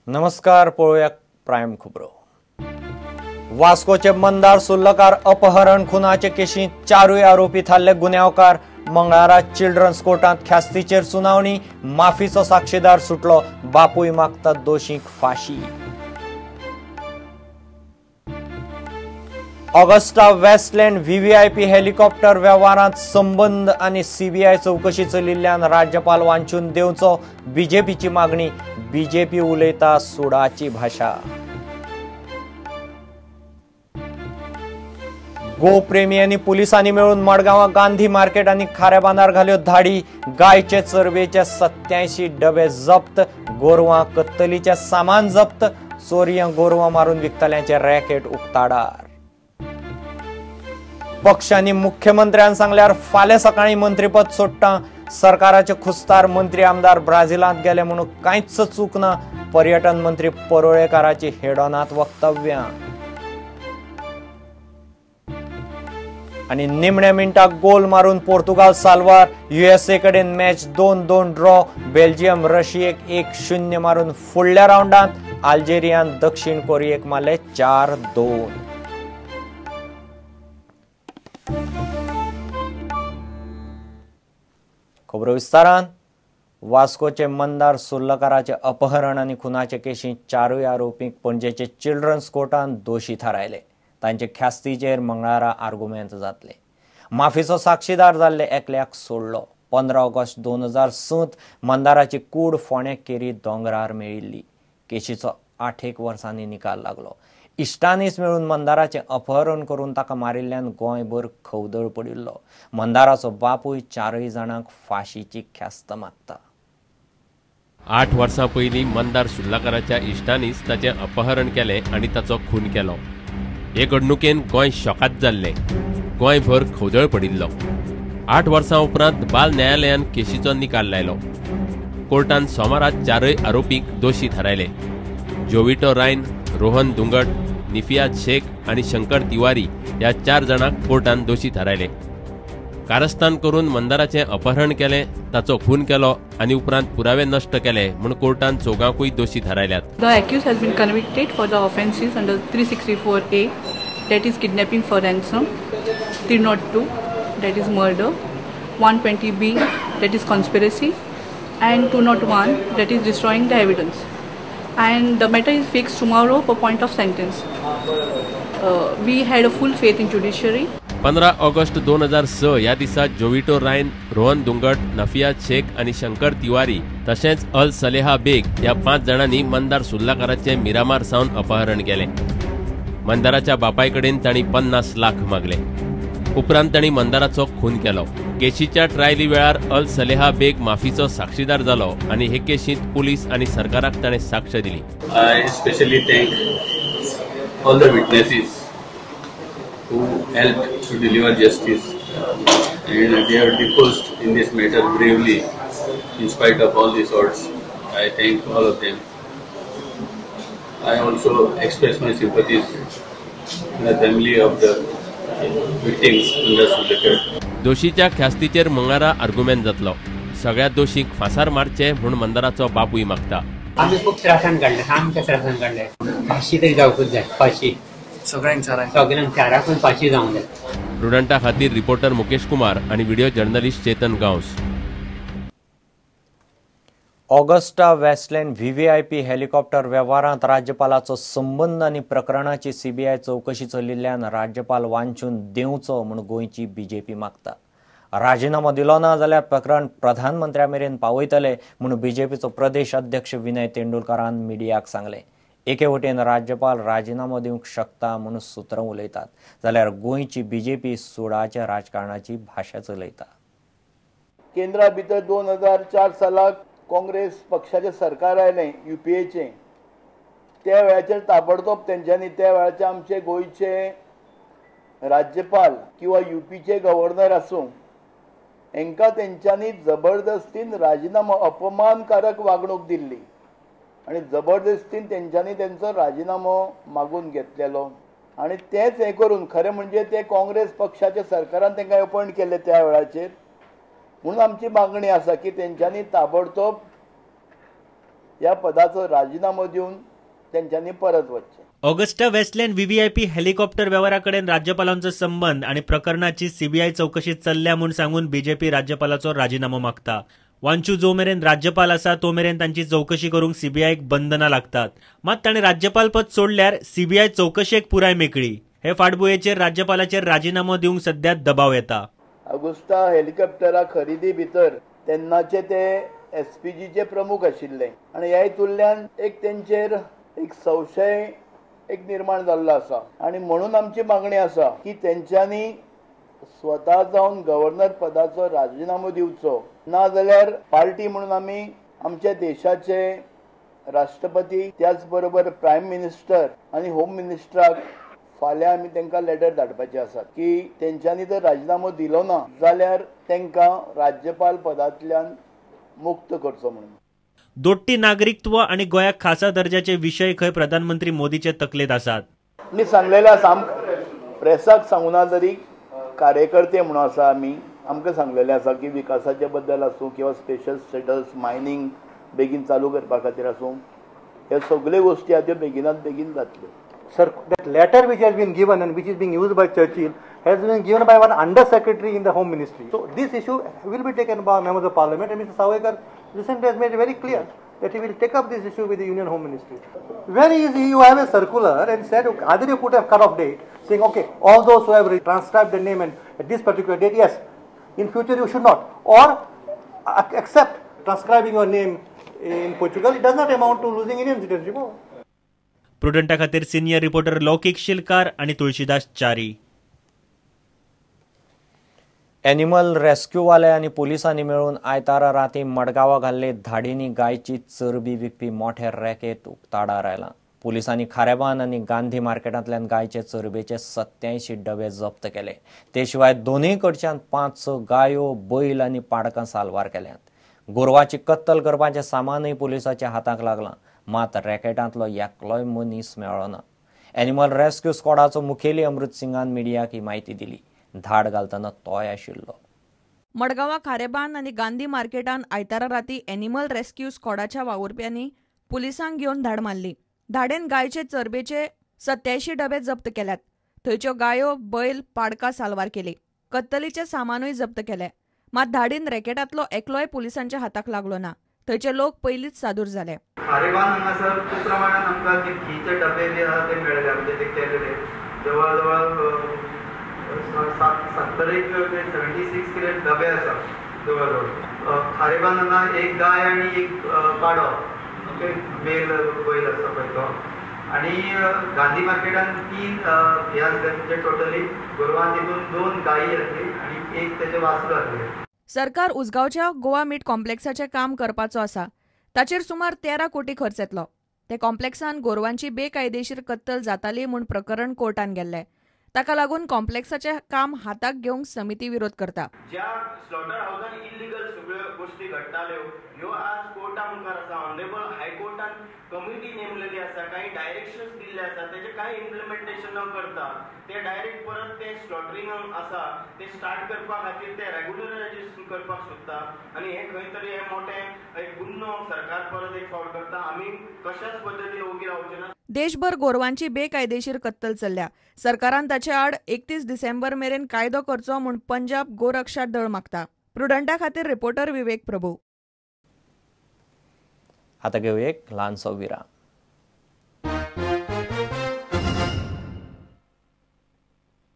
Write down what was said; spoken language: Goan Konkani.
नमस्कार, पळोवया प्रायम खबरो. वास्कोचे मंदार सुर्लकार अपहरण खुनाचे केशींत चारूय आरोपी थारले गुन्यांवकार. मंगळारा चिल्ड्रन्स कोर्टांत ख्यास्तीचेर सुनावणी. माफीचो साक्षीदार सुटलो, बापूय मागता दोशींक फाशी. ऑगस्टा वेस्टलँड व्हीव्हीआयपी हेलिकॉप्टर वेव्हारांत संबंद आनी सीबीआय चवकशी चलिल्ल्यान राज्यपाल वांचून देवचो, बीजेपीची मागणी. बीजेपी उलयता सुडाची भाशा. गोप्रेमी आनी पुलिसांनी मेळून मडगांवां गांधी मार्केट आनी खाऱ्याबांदार घाल्यो धाडी. गायचे चरबेचे 87 डबे जप्त, गोरवां कत्तलीचें सामान जप्त. चोरयां गोरवां मारून विकतल्यांचे रॅकेट उक्ताडार. पक्षांनी मुख्यमंत्र्यान सांगल्यार फाल्यां सकाळीं मंत्रीपद सोडटा. सरकाराचे खुस्तार मंत्री आमदार ब्राझिलांत गेले म्हणून कांयच चूक ना, पर्यटन मंत्री परुळेकाराची हेडोनात वक्तव्यां. आनी निमण्या मिनटाक गोल मारून पोर्तुगाल साल्वार. युएसए कडेन मॅच 2-2 ड्रॉ. बेल्जियम रशियेक 1-0 मारून फुडल्या रावंडांत. अल्जेरियान दक्षिण कोरियेक मारले 4-2. खबरो विस्तारान. वास्कोचे मंदार सुर्लकाराचे अपहरण आनी खुनाचे केशींत चारूय आरोपींक पणजेचे चिल्ड्रन्स कोर्टान दोशी थारायले. तांचे ख्यास्तीचेर मंगळारा आर्गुमेंत जातले. माफीचो साक्षीदार जाल्ले एकल्याक सोडलो. 15 ऑगस्ट 2007 मंदाराची कूड फोंडें केरी दोंगरार मेळिल्ली. केशीचो 8 वर्सांनी निकाल लागलो. इश्टांनीच मेळून मंदाराचें अपहरण करून ताका मारिल्ल्यान गोंयभर खवदळ पडिल्लो. मंदाराचो बापूय चारूय जाणांक फाशीची ख्यास्त मागता. 8 वर्सां पयलीं मंदार सुर्लकाराच्या इश्टांनीच ताचें अपहरण केलें आनी ताचो खून केलो. हे घडणुकेन गोंय शॉकात जाल्लें. गोंयभर खवदळ पडिल्लो. 8 वर्सां उपरांत बाल न्यायालयान केशीचो निकाल लायलो. कोर्टान सोमारा चारूय आरोपींक दोशी थारायले. जोविटो रायन, रोहन दुंगट, निफियाज शेख आनी शंकर तिवारी ह्या 4 जाणांक कोर्टान दोशी थारायले. कारस्थान करून मंदाराचें अपहरण केलें, ताचो खून केलो आनी उपरांत पुरावे नश्ट केले म्हूण कोर्टान चौगांकूय दोशी थारायल्यात. The accused has been convicted for the offences under 364A, that is kidnapping for ransom, 302, that is murder, 120B, that is conspiracy, and 201, that is destroying the evidence. And the matter is fixed tomorrow for point of sentence. We had a full faith in judiciary. 15 August 2006 ह्या दिसा जोविटो रायन, रोहन दुंगट, नफियाज शेख आनी शंकर तिवारी तशेंच अल सलेहा बेग ह्या 5 जाणांनी मंदार सुर्लकाराचें मिरामार सावन अपहरण केलें. मंदाराच्या बापाय कडेन तांणी 50 लाख मागले. उपरांत तांणी मंदाराचो खून केलो. केशीच्या ट्रायली वेळार अल सलेहा बेग माफीचो साक्षीदार जालो आनी हे केशींत पुलीस आनी सरकाराक ताणें साक्ष दिली. I specially thank all the witnesses who helped to deliver justice, and they have deposed in this matter bravely in spite of all these odds. I thank all of them. I also express my sympathies to the family of the victims Mandar Surlekar. दोशीच्या ख्यास्तीचेर मंगळारा आर्गुमेंत जातलो. सगळ्या दोशींक फांसार मारचे म्हूण मंदाराचो बापूय मागता. आमी खूब त्रासान काडले, सामके त्रासान काडले. फाशी तरी जावकूच जाय, फाशी सगळ्यांक चारांकूय फाशी जावंक जाय. प्रुडंटा खातीर रिपोर्टर मुकेश कुमार आनी video journalist Chetan Gawas. Agusta Westland VVIP helicopter वेव्हारांत राज्यपालाचो संबंद आनी प्रकरणाची सीबीआय चवकशी चलिल्ल्यान राज्यपाल वांचून देवचो म्हूण गोंयची बीजेपी मागता. राजिनामो दिलो ना जाल्यार प्रकरण प्रधानमंत्र्या मेरेन पावयतले म्हूण बीजेपीचो प्रदेश अध्यक्ष विनय तेंडुलकारान मिडियाक सांगलें. एके वटेन राज्यपाल राजिनामो दिवंक शकता म्हूण सुत्रां उलयतात, जाल्यार गोंयची बीजेपी सुडाच्या राजकारणाची भाशा चलयता. केंद्रा भितर 2004 सालाक काँग्रेस पक्षाचें सरकार आयलें, युपीएचें. त्या वेळाचेर ताबडतोब तेंच्यांनी त्या वेळाचे आमचे गोंयचे राज्यपाल किंवा युपीचे गव्हर्नर आसूं, हेंकां तेंच्यांनी जबरदस्तीन राजिनामो, अपमानकारक वागणूक दिल्ली आनी जबरदस्तीन तेंच्यांनी तेंचो राजिनामो मागून घेतलेलो. आनी तेंच हें करून खरें म्हणजे ते काँग्रेस पक्षाच्या सरकारान तेंकां अपॉयंट केल्ले त्या वेळाचेर. म्हणून आमची मागणी आसा की तेंच्यांनी ताबडतोब ह्या पदाचो राजिनामो दिवन तेंच्यांनी परत वचचें. ऑगस्टा वेस्टलँड व्हीव्हीआयपी हेलिकॉप्टर वेव्हारा कडेन राज्यपालांचो संबंद आनी प्रकरणाची सीबीआय चवकशी चल्ल्या म्हूण सांगून बीजेपी राज्यपालाचो राजिनामो मागता. वांचू जो मेरेन राज्यपाल आसा तो मेरेन तांची चवकशी करूंक सीबीआयक बंधनां लागतात. मात ताणें राज्यपाल पद सोडल्यार सीबीआय चवकशेक पुराय मेकळी. हे फाटभुंयेचेर राज्यपालाचेर राजिनामो दिवंक सध्या दबाव येता. ऑगस्टा हेलिकॉप्टरा खरेदी भितर तेन्नाचे ते एसपीजीचे प्रमुख आशिल्ले आनी ह्या हितूंतल्यान एक तेंचेर एक संशय एक निर्माण जाल्लो आसा आनी म्हणून आमची मागणी आसा की तेंच्यांनी स्वता जावन गव्हर्नर पदाचो राजिनामो दिवचो, ना जाल्यार पार्टी म्हणून आमी आमच्या देशाचे राष्ट्रपती त्याच बरोबर प्रायम मिनिस्टर आनी होम मिनिस्टराक फाल्यां आमी तांकां लेटर धाडपाचे आसात की तेंच्यांनी जर राजिनामो दिलो ना जाल्यार तांकां राज्यपाल पदांतल्यान मुक्त करचो म्हणून. दोट्टी नागरिकत्व आनी गोंयाक खासा दर्जाचे विशय खंय प्रधानमंत्री मोदीचे तकलेंत आसात. मी सांगलेले आसा, प्रेसाक सांगूना तरी कार्यकर्ते म्हणून आसा आमी, आमकां सांगलेले आसा की विकासाच्या बद्दल आसूं किंवा स्पेशल स्टेटस मायनींग बेगीन चालू करपा खातीर आसूं, ह्यो सगल्यो गोश्टी आहा त्यो बेगिनात बेगीन जातल्यो. Sir, that letter which has been given and which is being used by Churchill has been given by one under secretary in the Home Ministry. So this issue will be taken by members of Parliament, and Mr. Sawaikar recently has made it very clear that he will take up this issue with the Union Home Ministry. Very easy, you have a circular and said, okay, either you put a cut-off date saying, okay, all those who have transcribed their name and at this particular date, yes, in future you should not, or accept transcribing your name in Portugal. It does not amount to losing Indian citizenship. प्रुडंटा खातीर सिनियर रिपोर्टर लौकिक शिलकार आनी तुळशीदास चारी. एनिमल रेस्क्यूवाले आनी पुलिसांनी मेळून आयतारा राती मडगांवा घाल्ले धाडींनी गायची चरबी विकपी मोठे रॅकेट उक्ताडार आयलां. पुलिसांनी खारेबान आनी गांधी मार्केटांतल्यान गायचे चरबेचे 87 डबे जप्त केले. ते शिवाय दोनूय कडच्यान 5-6 गायो, बैल आनी पाडकां साल्वार केल्यांत. गोरवाची कत्तल करपाचें सामानूय पुलिसाच्या हाताक लागलां. मात रॅकेटांतलो एकलोय मनीस मेळ्ळो ना. एनिमल रेस्क्यू स्क्वॉडाचो मुखेली अमृत सिंगान मिडियाक ही म्हायती दिली. धाड घालतना तोय आशिल्लो. मडगांवा खारेबान आनी गांधी मार्केटान आयतारा राती एनिमल रेस्क्यू स्क्वॉडाच्या वावुरप्यांनी पुलिसांक घेवन धाड मारली. धाडेन गायचे चरबेचे 87 डबे जप्त केल्यात. थंयच्यो गायो, बैल, पाडकां साल्वार केली. कत्तलीचें सामानूय जप्त केलें. मात धाडीन रॅकेटांतलो एकलोय पुलिसांच्या हाताक लागलो ना. थंयचे लोक पयलींच सादूर जाले. खारेबान हांगासर खूब प्रमाणात आमकां ते घीचे डबे जे आसा ते मेळ्ळे, म्हणजे ते केलेले जवळ जवळ 76 कितें डबे आसा जवळ जवळ. खारेबान हांगा एक गाय आनी एक पाडो, ओके, मेल बैल आसा पळय तो, आनी गांधी मार्केटान 3 हे आसले, म्हणजे टोटली गोरवां तितून 2 गायी आसली आनी एक तेजे वासरू आसलें. सरकार उसगांवच्या गोवा मीट कॉम्प्लेक्साचें काम करपाचो आसा. ताचेर सुमार 13 कोटी खर्च येतलो. ते कॉम्प्लेक्सान गोरवांची बेकायदेशीर कत्तल जाताली म्हूण प्रकरण कोर्टान गेल्लें. ताका लागून कॉम्प्लेक्साचें काम हाताक घेवंक समिती विरोध करता. ज्या स्लॉटर हावसान इलिगल सगळ्यो गोष्टी घडटाल्यो ह्यो आज कोर्टा मुखार आसा. ऑनरेबल हायकोर्टान कमिटी नेमलेली आसा, कांय डायरेक्शन्स दिल्ले आसा, तेजें कांय इम्प्लिमेंटेशन न करता ते डायरेक्ट परत ते स्लॉटरींग आसा ते स्टार्ट करपा खातीर ते रेगुलरायजेशन करपाक सोदता आनी हें खंय तरी हें मोठें एक गुन्नो सरकार परत एक फावट करता. आमी कशाच पद्दतीन ओगी रावचे ना. देशभर गोरवांची बेकायदेशीर कत्तल चल्ल्या. सरकारान ताचे आड 31 डिसेंबर मेरेन कायदो करचो म्हूण पंजाब गोरक्षा दळ मागता. प्रुडंटा खातीर रिपोर्टर विवेक प्रभू. आता घेवया एक ल्हानसो विराम.